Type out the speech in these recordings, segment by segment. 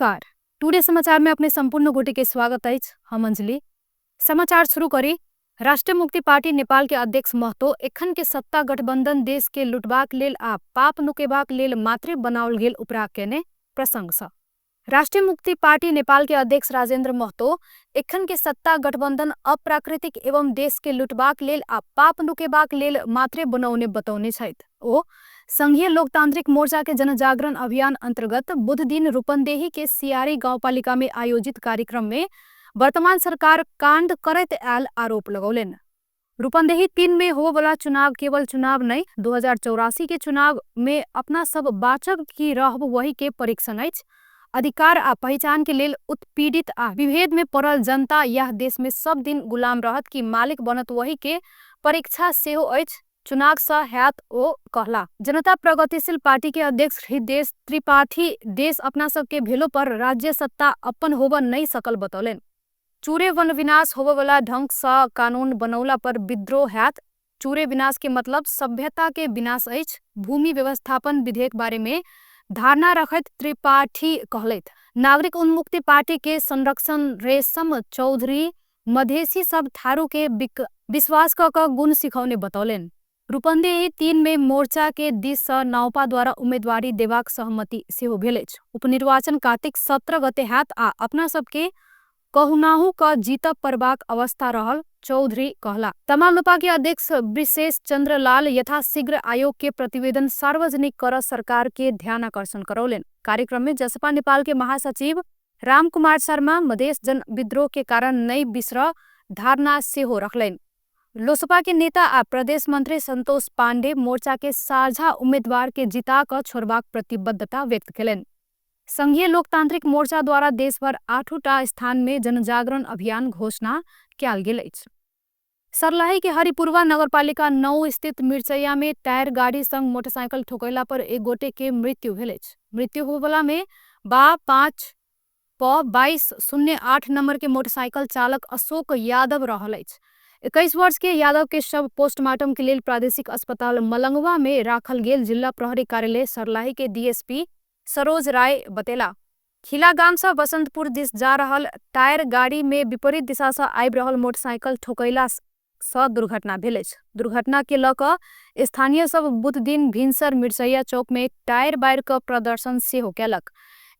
नमस्कार, टुडे समाचार में अपने संपूर्ण गोटे के स्वागत अछि। हम अंजलि। समाचार शुरू करी। राष्ट्रीय मुक्ति पार्टी नेपाल के अध्यक्ष महतो एखन के सत्ता गठबंधन देश के लुटबाक लेल आ पाप नुकेबाक लेल मात्रे बनाओल गेल उपराग केने प्रसंग सँ। राष्ट्रीय मुक्ति पार्टी नेपाल के अध्यक्ष राजेंद्र महतो एखन के सत्ता गठबंधन अप्राकृतिक एवं देश के लुटबाक लेल आ पाप नुकेबाक लेल मात्रे बनौने बतौने छथि। ओ संघीय लोकतांत्रिक मोर्चा के जनजागरण अभियान अंतर्गत बुध दिन रूपन्देही के सियारी गाउँपालिका में आयोजित कार्यक्रम में वर्तमान सरकार कांड करैत आयल आरोप लगौलनि। रूपन्देही 3 में होबयवला चुनाव केवल चुनाव नहि, 2084 के चुनाव में अपना सब बाचब की रहब वही के परीक्षण अछि। अधिकार आ पहिचान के लेल उत्पीड़ित आ विभेद में पड़ल जनता यह देश में सब दिन गुलाम रहत कि मालिक बनत वही के परीक्षा सेहो अछि, चुनाव सँ हैत ओ कहला। जनता प्रगतिशील पार्टी के अध्यक्ष हृदय त्रिपाठी देश अपना सबके भेलो पर राज्य सत्ता अपन होबऽ नहि सकल बतौलनि। चूरे वन विनाश होबयवला ढंग सँ कानून बनौला पर विद्रोह हैत। चूरे विनाश के मतलब सभ्यता के विनाश अछि। भूमि व्यवस्थापन विधेयक बारे में धारणा रखैत त्रिपाठी कहलथि। नागरिक उन्मुक्ति पार्टी के संरक्षण रेशम चौधरी मधेसी सब थारू के विश्वास क गुण सिखौने बतौलनि। रूपन्देही 3 में मोर्चा के दिस सँ नाउपा द्वारा उम्मीदवारी देबाक सहमति सेहो भेल अछि। उपनिर्वाचन कार्तिक 17 गते हैत आ अपना सबके कहुनाहु क जीतब पड़बाक अवस्था रहल चौधरी कहला। तमालुपा के अध्यक्ष विशेष चंद्र लाल यथाशीघ्र आयोग के प्रतिवेदन सार्वजनिक कर सरकार के ध्यान आकर्षण करौलनि। कार्यक्रम में जसपा नेपाल के महासचिव राम कुमार शर्मा मधेश जन विद्रोह के कारण नहि बिसर धारणा सेहो रखलनि। लोसपा के नेता आ प्रदेश मंत्री संतोष पांडे मोर्चा के साझा उम्मीदवार के जिता कऽ छोड़बाक प्रतिबद्धता व्यक्त केलनि। संघीय लोकतांत्रिक मोर्चा द्वारा देशभर 8टा स्थान में जनजागरण अभियान घोषणा कयल गेल अछि। सर्लाही के हरिपुरवा नगरपालिका 9 स्थित मिरचैया में टायर गाड़ी संग मोटरसाइकिल ठोकैला पर एक गोटे के मृत्यु भेल अछि। मृत्यु होबयवला में बा 5 प 2208 नंबर के मोटरसाइकिल चालक अशोक यादव रहल अछि। 21 वर्ष के यादव के शव पोस्टमार्टम के लेल प्रादेशिक अस्पताल मलंगवा में राखल गेल जिला प्रहरी कार्यालय सर्लाही के डीएसपी सरोज राय बतेला। खिला गाम से बसंतपुर दिस जा रहल टायर गाड़ी में विपरीत दिशा से आबि रहल मोटरसाइकिल ठोकैला सँ दुर्घटना भेल अछि। दुर्घटना के लऽ कऽ स्थानीय सब बुध दिन भिनसर मिरचैया चौक में टायर बारि कऽ प्रदर्शन सेहो केलक।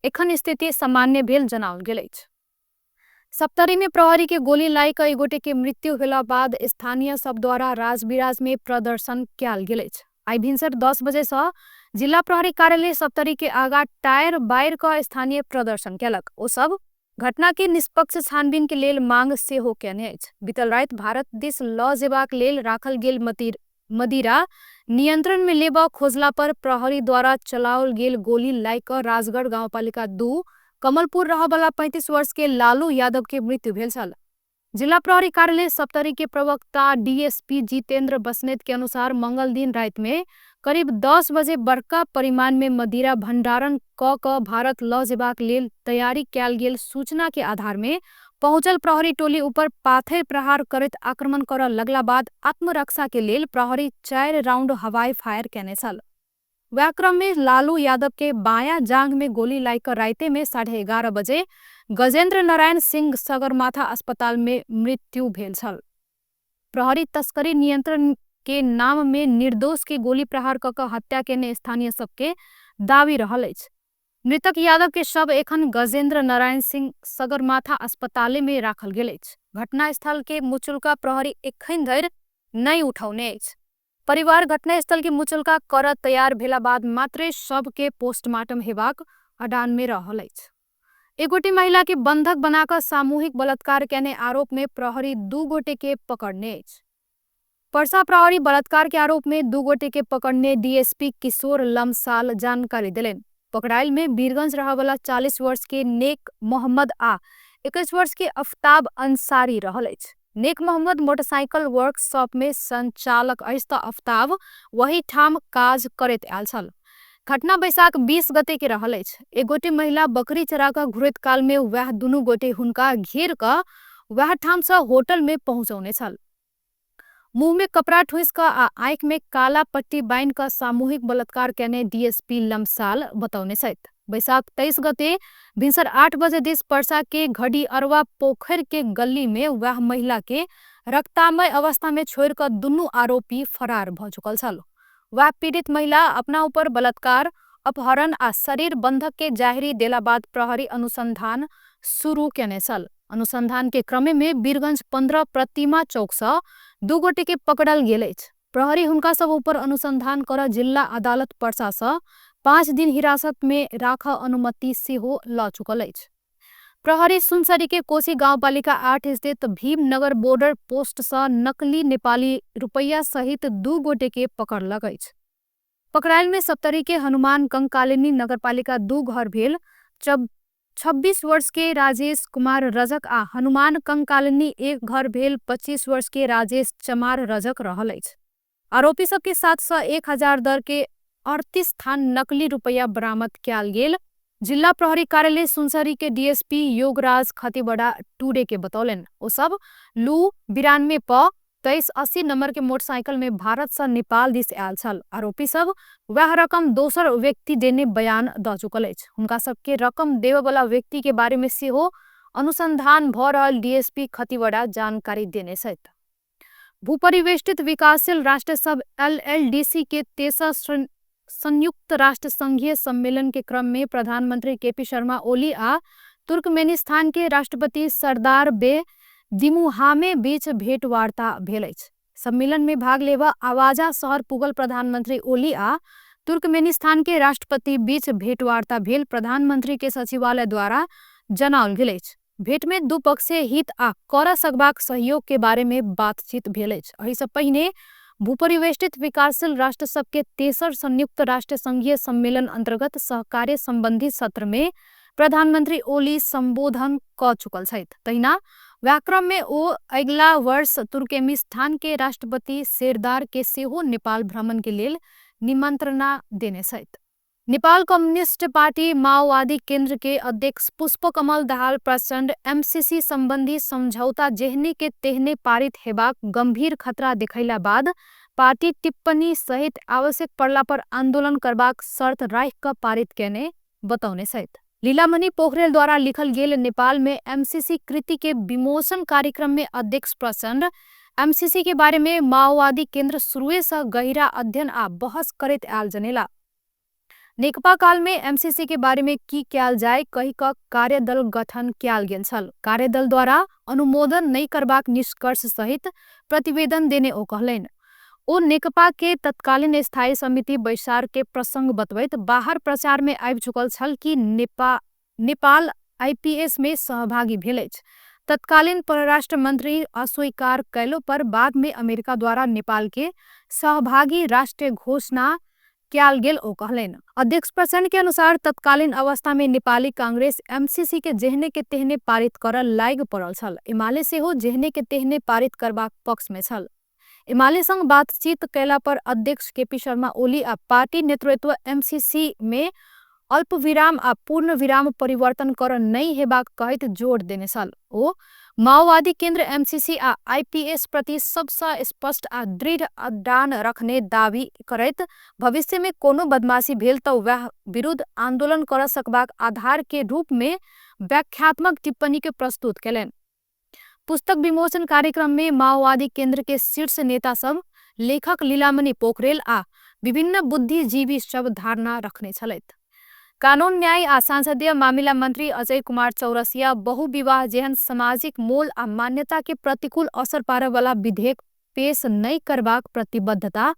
एखन स्थिति सामान्य भेल जनाओल गेल अछि। सप्तरी में प्रहरी के गोली लागि कऽ एक गोटे के मृत्यु भेला बाद स्थानीय सब द्वारा राजविराज में प्रदर्शन कयल गेल अछि। आइ भिनसर 10 बजे सँ जिला प्रहरी कार्यालय सप्तरी के आगा टायर बारि कऽ स्थानीय प्रदर्शन केलक। ओ सब घटना के निष्पक्ष छानबीन के लेल मांग सेहो केने अछि। बीतल राति भारत दिस लऽ जेबाक लेल राखल गेल मदिरा नियंत्रण में लेबऽ खोजला पर प्रहरी द्वारा चलाओल गेल गोली लागि कऽ राजगढ़ गाउँपालिका 2 कमलपुर रहबला 35 वर्ष के लालू यादव के मृत्यु भेल छल। जिला प्रहरी कार्यालय सप्तरी के प्रवक्ता डीएसपी जितेंद्र बस्नेत के अनुसार मंगल दिन राति में करीब 10 बजे बड़का परिमाण में मदिरा भंडारण क भारत लऽ जेबाक लेल तैयारी कयल गेल सूचना के आधार में पहुंचल प्रहरी टोली ऊपर पाथर प्रहार करैत आक्रमण करऽ लगला बाद आत्मरक्षा के लेल प्रहरी 4 राउंड हवाई फायर केने छल। वएह क्रम में लालू यादव के बायां जांघ में गोली लागि कऽ राति में 11:30 बजे गजेंद्र नारायण सिंह सगरमाथा अस्पताल में मृत्यु भेल छल। प्रहरी तस्करी नियंत्रण के नाम में निर्दोष के गोली प्रहार क हत्या केने स्थानीय सबके दावी रहल अछि। मृतक यादव के शव एखन गजेंद्र नारायण सिंह सगरमाथा अस्पताल में राखल गेल अछि। घटनास्थल के मुचुल्का प्रहरी एखन धरि नहि उठौने अछि। परिवार घटनास्थल के मुचुल्का करऽ तैयार भेला बाद मात्रे शव के पोस्टमार्टम हेबाक अडान में रहल अछि। एक गोटे महिला के बंधक बनाकर सामूहिक बलात्कार केने आरोप में प्रहरी 2 गोटे के पकड़ने अछि। परसा प्रहरी बलात्कार के आरोप में 2 गोटे के पकड़ने डीएसपी किशोर लमसाल जानकारी देलनि। पकड़ाइल में वीरगंज रहबला 40 वर्ष के नेक मोहम्मद आ 21 वर्ष के अफताब अंसारी रहल अछि। नेक मोहम्मद मोटरसाइकिल वर्कशॉप में संचालक अछि तऽ अफताब वही ठाम काज करैत आयल छल। घटना बैसाख 20 गते के रहल अछि। एक गोटे महिला बकरी चरा कऽ घुरैत काल में वह दुनू गोटे हुनका घेर कऽ वह ठाम से होटल में पहुंचौने छल। मुंह में कपड़ा ठूस कऽ आ आँखि में काला पट्टी बान्हि कऽ सामूहिक बलात्कार केने डीएसपी लमसाल बतौने छथि। वैशाख 23 गते भिन्सर 8 बजे this Parsa के घडी अरवा पोखर के गली में वह महिला के रक्तामय अवस्था में छोड़ कर दुनू आरोपी फरार भ चुकल छल। वह पीड़ित महिला अपना ऊपर बलात्कार, अपहरण आ शरीर बंधक के जाहिरी देला बाद प्रहरी अनुसंधान शुरू केने छल। अनुसंधान के क्रम में वीरगंज 15 प्रतिमा चौक से 2 गोटे के पकड़ल गेल अछि। प्रहरी हुनका सब ऊपर अनुसंधान कर जिला अदालत परसा से 5 दिन हिरासत में राख अनुमति सेहो ल चुकल अछि। प्रहरी सुनसरी के कोशी गाउँपालिका 8 स्थित भीमनगर बॉर्डर पोस्ट से नकली नेपाली रुपैया सहित 2 गोटे के पकड़लक अछि। पकड़ायल में सप्तरी के हनुमान कंकालिनी नगरपालिका 2 घर भेल 26 वर्ष के राजेश कुमार रजक आ हनुमान कंकालिनी 1 घर भेल 25 वर्ष के राजेश चमार रजक रहल अछि। आरोपी सबके 701,000 दर के 38 थान नकली रुपैया बरामद कयल गेल जिला प्रहरी कार्यालय सुनसरी के डीएसपी योगराज खतिवड़ा टूडे के बतौलन। ओ सब लू 92 प 2380 नंबर के मोटरसाइकिल में भारत से नेपाल दिस आयल छल। आरोपी सब वह रकम दोसर व्यक्ति देने बयान द चुकल अछि। हुनका सबके रकम देवे वाला व्यक्ति के बारे में सेहो अनुसंधान भ रहल डीएसपी खतिवड़ा जानकारी देने छथि। भूपरिवेष्टित विकासशील राष्ट्र सब एलएलडीसी के तेसर संयुक्त राष्ट्र संघीय सम्मेलन के क्रम में प्रधानमंत्री केपी शर्मा ओली आ तुर्कमेनिस्तान के राष्ट्रपति सरदार बे दिमुहामे बीच भेंटवार्ता भेल अछि। सम्मेलन में भाग लेवा आवाजा शहर पुगल प्रधानमंत्री ओली आ तुर्कमेनिस्तान के राष्ट्रपति बीच भेंटवार्ता भेल प्रधानमंत्री के सचिवालय द्वारा जनाओल गेल अछि। भेंट में द्विपक्षीय हित आ कर सकबाक सहयोग के बारे में बातचीत भेल अछि। एहि से पहिने भूपरिवेष्टित विकासशील राष्ट्र सबके तेसर संयुक्त राष्ट्र संघीय सम्मेलन अंतर्गत सहकार्य संबंधी सत्र में प्रधानमंत्री ओली संबोधन क चुकल छथि। तहिना व्याक्रम में ओ अगिला वर्ष तुर्कमेनिस्तान के राष्ट्रपति सेरदार के सेहो नेपाल भ्रमण के लेल निमंत्रणा देने छथि। नेपाल कम्युनिस्ट पार्टी माओवादी केंद्र के अध्यक्ष पुष्पकमल दाहाल प्रचण्ड एमसीसी संबंधी समझौता जेहने के तेहने पारित हेबाक गंभीर खतरा देखैला बाद पार्टी टिप्पणी सहित आवश्यक पड़ला पर आंदोलन करबाक शर्त राखि क पारित केने बतौने छथि। लीलामणि पोखरेल द्वारा लिखल गेल नेपाल में एमसीसी कृति के विमोचन कार्यक्रम में अध्यक्ष प्रचण्ड एमसीसी के बारे में माओवादी केंद्र शुरुए से गहिरा अध्ययन आ बहस करैत आयल जनेला। नेकपा काल में एमसीसी के बारे में की कयल जाय कहि क कार्यदल गठन कयल गेल छल। कार्यदल द्वारा अनुमोदन नहीं करबाक निष्कर्ष सहित प्रतिवेदन देने ओ कहलनि। ओ नेकपा के तत्कालीन स्थायी समिति बैसार के प्रसंग बतबैत बाहर प्रचार में आबि चुकल छल कि नेपाल आईपीएस में सहभागी भेल अछि। तत्कालीन परराष्ट्र मंत्री अस्वीकार कयलो पर बाद में अमेरिका द्वारा नेपाल के सहभागी राष्ट्र घोषणा कयल गेल ओ कहलनि। अध्यक्ष प्रचण्ड के अनुसार तत्कालीन अवस्था में नेपाली कांग्रेस एमसीसी के जेहने के तेहने पारित करल लागि पड़ल छल। एमाले सेहो जेहने के तेहने पारित करबाक पक्ष में छल। एमाले संग बातचीत कयला पर अध्यक्ष केपी शर्मा ओली आ पार्टी नेतृत्व एमसीसी में अल्पविराम आ पूर्ण विराम परिवर्तन कर नहीं हेबाक कहैत जोड़ देने छल। ओ माओवादी केंद्र एमसीसी आ आईपीएस प्रति सबसँ स्पष्ट आ दृढ़ अडान रखने दावी करैत भविष्य में कोनो बदमाशी भेल तऽ वह विरुद्ध आंदोलन कर सकबाक आधार के रूप में व्याख्यात्मक टिप्पणी के प्रस्तुत केलनि। पुस्तक विमोचन कार्यक्रम में माओवादी केंद्र के शीर्ष नेता सब लेखक लीलामणि पोखरेल आ विभिन्न बुद्धिजीवी सब धारणा रखने छलथि। कानून न्याय आ संसदीय मामिला मंत्री अजय कुमार चौरसिया बहुविवाह जेहन सामाजिक मोल आ मान्यता के प्रतिकूल असर पारय वाला विधेयक पेश नहीं करबाक प्रतिबद्धता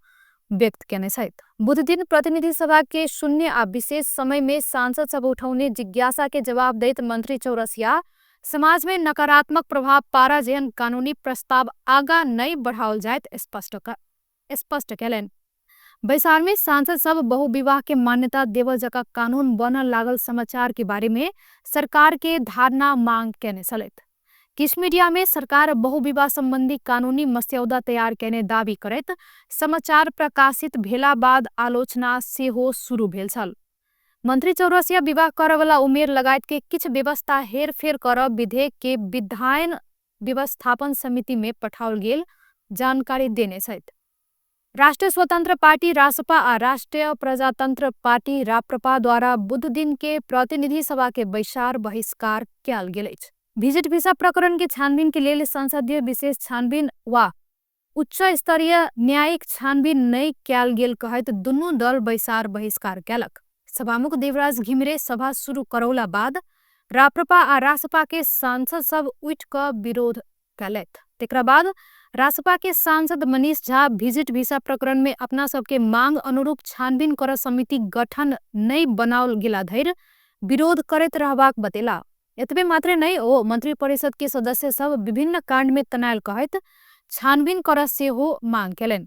व्यक्त केने छथि। बुधदिन प्रतिनिधि सभा के शून्य आ विशेष समय में सांसद सब उठौने जिज्ञासा के जवाब दैत मंत्री चौरसिया समाज में नकारात्मक प्रभाव पारा जेहन कानूनी प्रस्ताव आगा नहीं बढ़ाओल जायत स्पष्ट केलनि। बैसार में सांसद सब बहुविवाह के मान्यता देवल जका कानून बनल लागल समाचार के बारे में सरकार के धारणा मांग केने छलथि। किस मीडिया में सरकार बहुविवाह संबंधी कानूनी मस्यौदा तैयार केने दावी करैत समाचार प्रकाशित भेला बाद आलोचना सेहो शुरू भेल छल। मंत्री चौरसिया विवाह करवला उमेर लगायत के किछु व्यवस्था हेरफेर कर विधेयक के विधायन व्यवस्थापन समिति में पठाओल गेल जानकारी देने छथि। राष्ट्रिय स्वतन्त्र पार्टी रासपा आ राष्ट्रिय प्रजातन्त्र पार्टी राप्रपा द्वारा बुध दिन के प्रतिनिधि सभा के बैसार बहिष्कार कयल गेल अछि। भिजिट भिसा प्रकरण के छानबीन के लेल संसदीय विशेष छानबीन वा उच्च स्तरीय न्यायिक छानबीन नहि कयल गेल कहैत दुनू दल बैसार बहिष्कार कयलक। सभामुख देवराज घिमिरे सभा शुरू करौला बाद राप्रपा आ रासपा के सांसद सब उठि कऽ विरोध कयलथि। तकरा बाद रासपा के सांसद मनीष झा भिजिट भिसा प्रकरण में अपना सबके मांग अनुरूप छानबीन कर समिति गठन नहि बनाओल गेला धरि विरोध करैत रहबाक बतेला। एतबे मात्रे नहि, ओ मंत्रिपरिषद के सदस्य सब विभिन्न कांड में तनायल कहैत छानबीन कर सेहो मांग केलनि।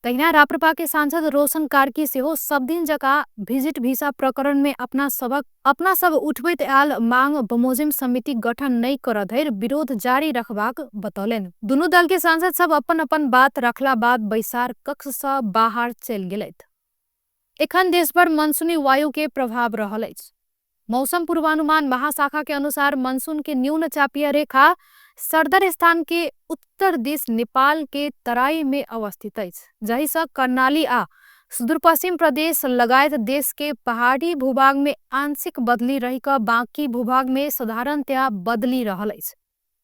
तहिना राप्रपा के सांसद रोशन कार्की सेहो सब दिन जकाँ भिजिट भिसा प्रकरण में अपना सब उठबैत आयल मांग बमोजिम समिति गठन नहि कर धरि विरोध जारी रखबाक बतौलनि। दुनू दल के सांसद सब अपन अपन बात रखला बाद बैसार कक्ष सँ बाहर चलि गेलथि। एखन देशभर मनसूनी वायु के प्रभाव रहल अछि। मौसम पूर्वानुमान महाशाखा के अनुसार मनसून के न्यून चापीय रेखा सरदर स्थान के उत्तर दिस नेपाल के तराई में अवस्थित अछि, जाहिसँ कर्णाली आ सुदूरपश्चिम प्रदेश लगायत देश के पहाड़ी भूभाग में आंशिक बदली रहि कऽ बाकी भूभाग में साधारणतया बदली रहल अछि।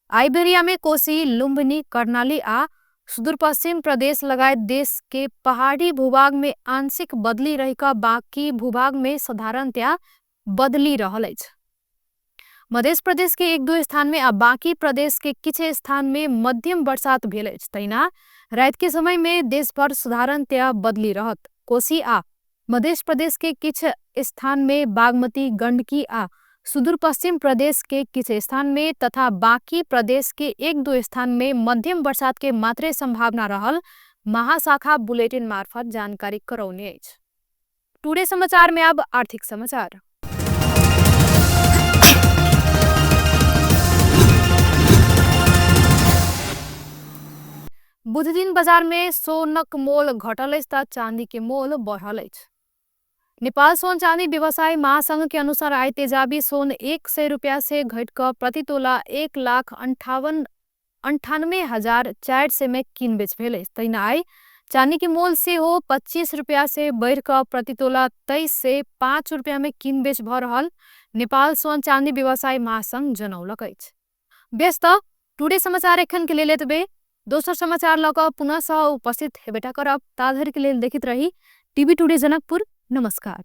आइबेरिया में कोसी, लुम्बिनी, कर्णाली आ सुदूरपश्चिम प्रदेश लगायत देश के पहाड़ी भूभाग में आंशिक बदली रहि कऽ बाकी भूभाग में साधारणतया बदली रहल अछि। मध्य प्रदेश के एक दो स्थान में आ बाकी प्रदेश के किछु स्थान में मध्यम बरसात भेल अछि। तहिना राति के समय में देशभर साधारणतया बदली रहत। कोसी आ मध्य प्रदेश के किछु स्थान में, बागमती, गंडकी आ सुदूरपश्चिम प्रदेश के किछु स्थान में तथा बाकी प्रदेश के एक दो स्थान में मध्यम बरसात के मात्रे संभावना रहल महाशाखा बुलेटिन मार्फत जानकारी करौने अछि। टुडे समाचार में अब आर्थिक समाचार। बुधदिन बाजार में सोनक मोल घटल अछि त चांदी के मोल बढ़ल अछि। नेपाल सोन चांदी व्यवसाय महासंघ के अनुसार आइ तेजाबी सोन 100 रुपया से घट कऽ प्रति तोला 1,98,400 में किन बेच भेल अछि। तहिना आइ चांदी के मोल सेहो 25 रुपया से बढ़ि कऽ प्रति तोला 2305 रुपया में किन बेच भऽ रहल नेपाल सोन चांदी व्यवसाय महासंघ जनौलक अछि। बेस त टुडे समाचार एखन के लेल एतबे। दोसर समाचार लऽ कऽ पुनः उपस्थित हेबेटा करब, ताधरि के लेल देखैत रही टीवी टुडे जनकपुर। नमस्कार।